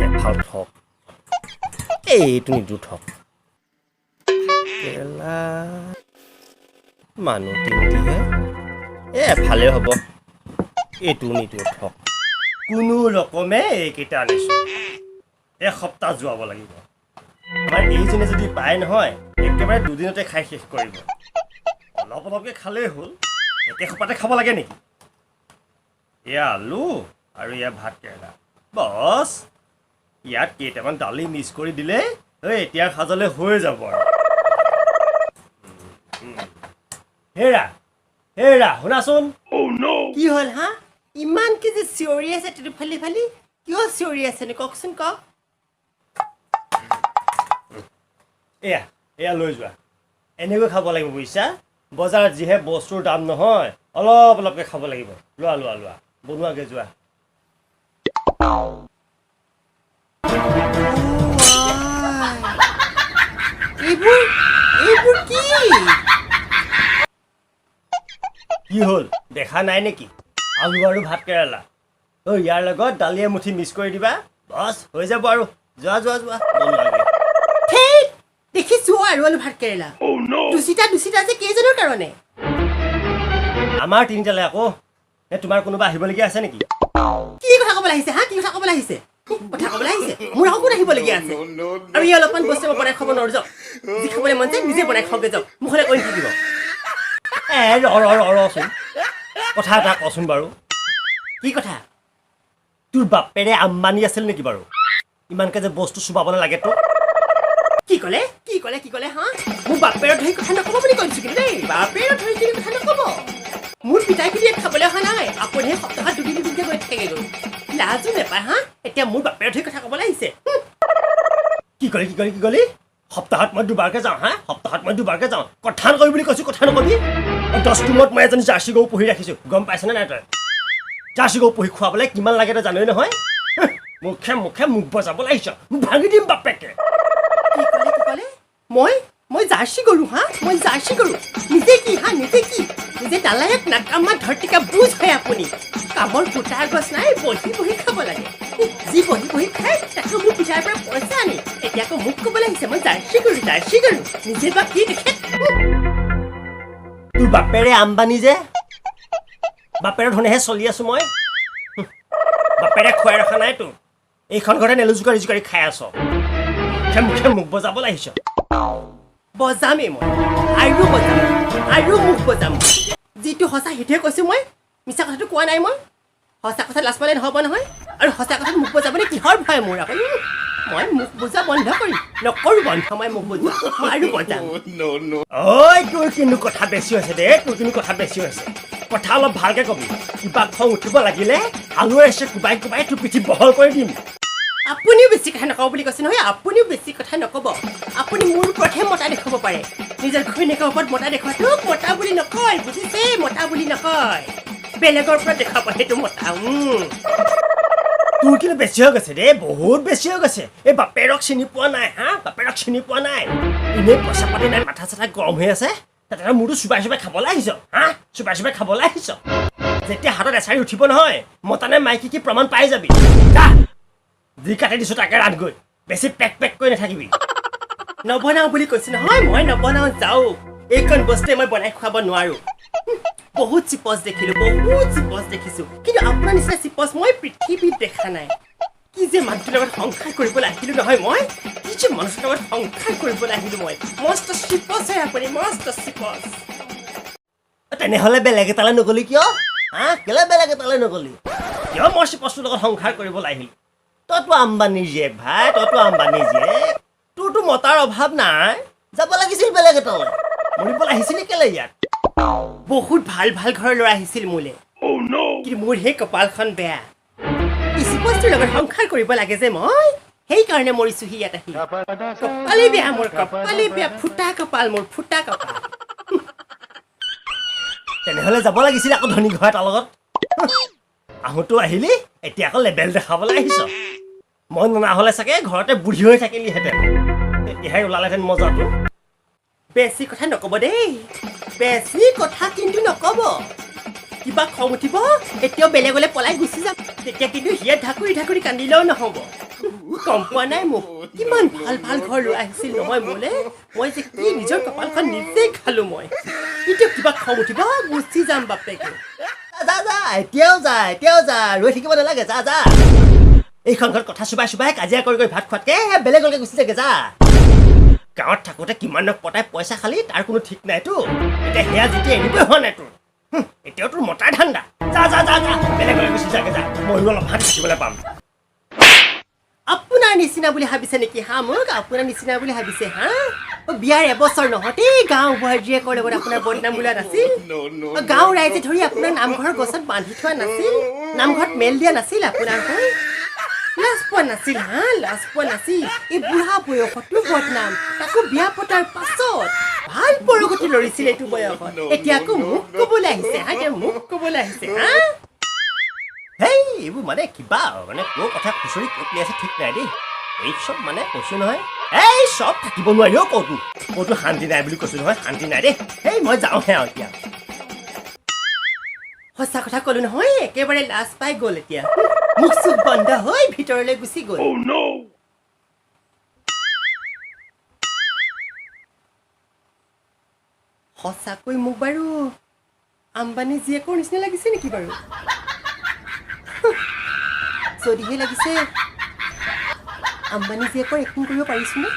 এফাল থক, এইটো নিদো, থক। কেলা, মানুহ তিনিটিহে, এই এফালে হ'ব। এইটো নিদো, থক। কোনো ৰকমে এইকেইটা আনিছোঁ, এসপ্তাহ যোৱাব লাগিব। আমাৰ এইজনে যদি পায় নহয়, একেবাৰে দুদিনতে খাই শেষ কৰিব। অলপ অলপকৈ খালেই হ'ল, একে সোপাতে খাব লাগে নেকি? এয়া আলু আৰু এয়া ভাত কেৰেলা, বছ। ইয়াত কেইটামান দালি মিক্স কৰি দিলে এই এতিয়াৰ সাজলে হৈ যাব আৰু। হেৰা হেৰা, শুনাচোন। কি হ'ল হা? ইমানকে যে চিঞৰি আছে টেটু ফালি ফালি, কিয় চিঞৰি আছেনো? কওকচোন, কওক। এয়া এয়া লৈ যোৱা, এনেকৈ খাব লাগিব বুজিছা। বজাৰত যিহে বস্তুৰ দাম নহয়, অলপ অলপকৈ খাব লাগিব। লোৱা লোৱা লোৱা, বনোৱাগৈ যোৱা। এইবোৰ কি? কি হ'ল, দেখা নাই নেকি? আলু আৰু ভাত কেৰেলা। ঐ, ইয়াৰ লগত দালি এমুঠি মিক্স কৰি দিবা, বছ হৈ যাব আৰু। যোৱা যোৱা যোৱা, বনোৱাগৈ। ধেই, দেখিছো আৰু আলু ভাত কেৰেলা দুচিটা দুচিটা যে কেইজনৰ কাৰণে? আমাৰ তিনিটালে আকৌ। নে তোমাৰ কোনোবা আহিবলগীয়া আছে নেকি? কি কথা ক'বলৈ আহিছে হা? কি কথা ক'বলৈ আহিছে? কথা ক'বলৈ আহিছে? মোৰ আকৌ কোন আহিবলগীয়া আছে? আৰু এই অলপমান বস্তু মই বনাই খাব নোৱাৰো, যাওক। যি খাবলৈ মন যায় নিজে বনাই খাওঁগে যাওক, মুখলৈ কৈ নাথাকিব। এ ৰ ৰ ৰ ৰচোন, কথা এটা কচোন বাৰু। কি কথা? তোৰ বাপেৰে আম্বানী আছিল নেকি বাৰু, ইমানকে যে বস্তু চুবাবলৈ লাগে তোক? কি ক'লে? কি ক'লে? কি ক'লে হা? মোৰ বাপেৰত ধৰি কথা নক'ব বুলি কৈ দিছো কিন্তু দেই। বাপেৰত ধৰি কিন্তু কথা নক'ব। মোৰ পিতাই পিতি ইয়াত খাবলৈ অহা নাই, আপুনিহে সপ্তাহত দুদিন দুদিনকৈ গৈ থাকেগৈ। লাজো নাপায় হা, এতিয়া মোৰ বাপেৰত ধৰি কথা ক'বলৈ আহিছে। কি ক'লি? কি ক'লি? কি ক'লি? সপ্তাহত মই দুবাৰকে যাওঁ হা? সপ্তাহত মই দুবাৰকে যাওঁ? কথা নকবি বুলি কৈছোঁ, কথা নকবি। 10 ৰুমত মই এজনী জাৰ্চি গৰু পুহি ৰাখিছোঁ, গম পাইছনে নাই তই? জাৰ্চি গৰু পুহি খুৱাবলৈ কিমান লাগে তই জানই নহয়। মুখে মুখে মুখ বজাবলৈ আহিছ, মোক ভাঙি দিম বাপেকে। কি ক'লে? কি ক'লে? মই জাৰ্চি গৰু হা? মই জাৰ্চি গৰু? নিজে কি হা? নিজে কি? নিজে নালায়ক নাকামা ধৰ্তিকা বুজ হয় আপুনি। কামৰ ফুটা গছ নাই, বহি বহি খাব লাগে। যি বহি বহি খায় তাকে মোৰ পিতাৰ পৰা পইচা আনি এতিয়া আকৌ মোক ক'বলৈ আহিছে মই জাৰ্চি গৰু, জাৰ্চি গৰু। নিজে বা কি দেখে? তোৰ বাপেৰে আম্বানী যে, বাপেৰৰ ধনেহে চলি আছো মই। বাপেৰে খুৱাই ৰখা নাই তোক, এইখন ঘৰতে নেলু জোকাৰি জোকাৰি খাই আছ। মুখে মুখে মুখ বজাবলৈ আহিছ। বজামেই মই, আৰু বজাম, আৰু মুখ বজাম। যিটো সঁচা সেইটোহে কৈছোঁ মই, মিছা কথাটো কোৱা নাই মই। সঁচা কথা লাজ পালে নহ'ব নহয়। আৰু সঁচা কথাত মুখ বজাবলৈ কিহৰ ভয় মোৰ আকৌ? মই মুখ বজোৱা বন্ধ কৰিম, নকৰোঁ বন্ধ মই মুখ বজোৱা, মই আৰু বজাম। ঐ, তোৰ কিন্তু কথা বেছি হৈছে দেই, তোৰ কিন্তু কথা বেছি হৈছে। কথা অলপ ভালকে কবি। কিবা খং উঠিব লাগিলে আলুৰে কোবাই কোবাই তোৰ পিঠি বহল কৰি দিম। আপুনিও বেছি কথা নক'ব বুলি কৈছে নহয়, আপুনিও বেছি কথা নক'ব। আপুনি মোৰ ওপৰতহে মতা দেখুৱাব পাৰে, নিজৰ ঘৈণীয়েকৰ ওপৰত মতা দেখুৱাটো মতা বুলি নকয়, বুজিছে? মতা বুলি নকয়, বেলেগৰ ওপৰত দেখুৱাব সেইটো মতা। তোৰ কিন্তু বেছি হৈ গৈছে দেই, বহুত বেছি হৈ গৈছে। এই বাপেৰক চিনি পোৱা নাই হা? বাপেৰক চিনি পোৱা নাই। এনেই পইচা পাতি নাই, মাথা চাথা গৰম হৈ আছে, তাতে মোৰটো চুবাই চুবাই খাবলৈ আহিছ হা? চুবাই চুবাই খাবলৈ আহিছ। যেতিয়া হাতত এচাৰি উঠিব নহয়, মতা নে মাইকী কি প্ৰমাণ পাই যাবি। যা, যি কাটি দিছোঁ তাকে ৰান্ধগৈ, বেছি পেক পেক কৰি নাথাকিবি। নবনাওঁ বুলি কৈছোঁ নহয় মই, নবনাওঁ যাওক। এইকণ বস্তুৱে মই বনাই খুৱাব নোৱাৰোঁ। বহুত চিপচ দেখিলোঁ, বহুত চিপচ দেখিছোঁ, কিন্তু আপোনাৰ নিচিনা চিপচ মই পৃথিৱীত দেখা নাই। কি যে মানুহটোৰ লগত সংসাৰ কৰিবলৈ আহিলোঁ নহয় মই, কি যে মানুহটোৰ লগত সংসাৰ কৰিবলৈ আহিলোঁ মই। মস্ত চিপচ হয় আপুনি, মস্ত চিপচ। তেনেহ'লে বেলেগ এটালৈ নগ'লি কিয় হা? কেলে বেলেগ এটালৈ নগ'লি কিয়? মই চিপচটোৰ লগত সংসাৰ কৰিবলৈ আহিলোঁ? তইতো আম্বানীৰ জীয়েক ভাই, তইতো আম্বানীৰ জীয়েক, তোৰতো মতাৰ অভাৱ নাই। যাব লাগিছিল বেলেগ এটালৈ, মৰিবলৈ আহিছিলি কেলে ইয়াত? বহুত ভাল ভাল ঘৰৰ ল'ৰা আহিছিল মোলৈ, কিন্তু মোৰ সেই কপালখন বেয়া। চিপচটোৰ লগত সংসাৰ কৰিব লাগে যে মই, সেইকাৰণে মৰিছোহি ইয়াত আহি। কপালেই বেয়া মোৰ, কপালেই বেয়া, ফুটা কপাল মোৰ, ফুটা কপাল। তেনেহ'লে যাব লাগিছিল আকৌ ধনী ঘৰ এটাৰ লগত। আহোঁতো আহিলি, এতিয়া আকৌ লেবেল দেখাবলৈ আহিছ। মই ননা হ'লে চাগে ঘৰতে বুঢ়ী হৈ থাকিলিহেঁতেন, তেতিয়াহে ওলালেহেঁতেন মজাটো। বেছি কথা নক'ব দেই, বেছি কথা কিন্তু নক'ব। কিবা কিবা খং উঠিব, এতিয়াও বেলেগলৈ পলাই গুচি যাম। তেতিয়া কিন্তু হিয়াত ঢাকুৰি ঢাকুৰি কান্দিলেও নহ'ব। গম পোৱা নাই মোক কিমান ভাল ভাল ঘৰ লৈ আহিছিল নহয় মোলৈ। মই যে কি নিজৰ কপালখন নিজেই খালো মই। এতিয়া কিবা খং উঠিব, গুচি যাম বাপেকে। যা যা, এতিয়াও যা, এতিয়াও যা, ৰৈ থাকিব নালাগে, যা যা। এইখন ঘৰত কথা চুবাই চুবাই কাজিয়া কৰি কৰি ভাত খোৱাতকৈ বেলেগলৈকে গুচি যাগে, যা। গাঁৱত থাকোঁতে কিমানক পতাই পইচা খালি তাৰ কোনো ঠিক নাইতো। এতিয়া সেয়া যেতিয়া এনেকৈ হোৱা নাই তোৰ, এতিয়াও তোৰ মতাৰ ধান্দা। যা যা যা যা, বেলেগলৈ গুচি যাগে যা, ময়ো অলপ ভাত থাকিবলৈ পাম। আপোনাৰ নিচিনা বুলি ভাবিছে নেকি হা মোক? আপোনাৰ নিচিনা বুলি ভাবিছে হা? বিয়াৰ এবছৰ নহওঁতেই গাঁও বুঢ়াৰ জীয়েকৰ লগত আপোনাৰ বদনাম ওলোৱা নাছিল? গাঁৱৰ ৰাইজে ধৰি আপোনাৰ নামঘৰৰ গছত বান্ধি থোৱা নাছিল? নামঘৰত মেল দিয়া নাছিল আপোনাৰ হৈ? লাজ পোৱা নাছিল হা? লাজ পোৱা নাছিল? এই বুঢ়া বয়সতো বদনাম, তাকো বিয়া পতাৰ পাছত। ভাল পৰগতি লৰিছিল এইটো বয়সত, এতিয়া আকৌ মোক ক'বলৈ আহিছে হা? এতিয়া মোক ক'বলৈ আহিছে হা? হেই, এইবোৰ মানে কিবা মানে ক'ৰ কথা খুচৰি ক'ত লৈ আছে ঠিক নাই দেই। এই চব মানে কৈছোঁ নহয়, এই চব থাকিব নোৱাৰি অ', ক'তো ক'তো শান্তি নাই বুলি কৈছোঁ নহয়, শান্তি নাই দেই। হেই, মই যাওঁহে আৰু এতিয়া। সঁচা কথা ক'লো নহয়, একেবাৰে লাজ পাই গ'ল। এতিয়া মুখ চুখ বন্ধ হৈ ভিতৰলৈ গুচি গ'ল। সঁচাকৈ মোক বাৰু আম্বানী জীয়েকৰ নিচিনা লাগিছে নেকি বাৰু? যদিহে লাগিছে, আম্বানী জীয়েকৰ এক্টিং কৰিব পাৰিছোনে?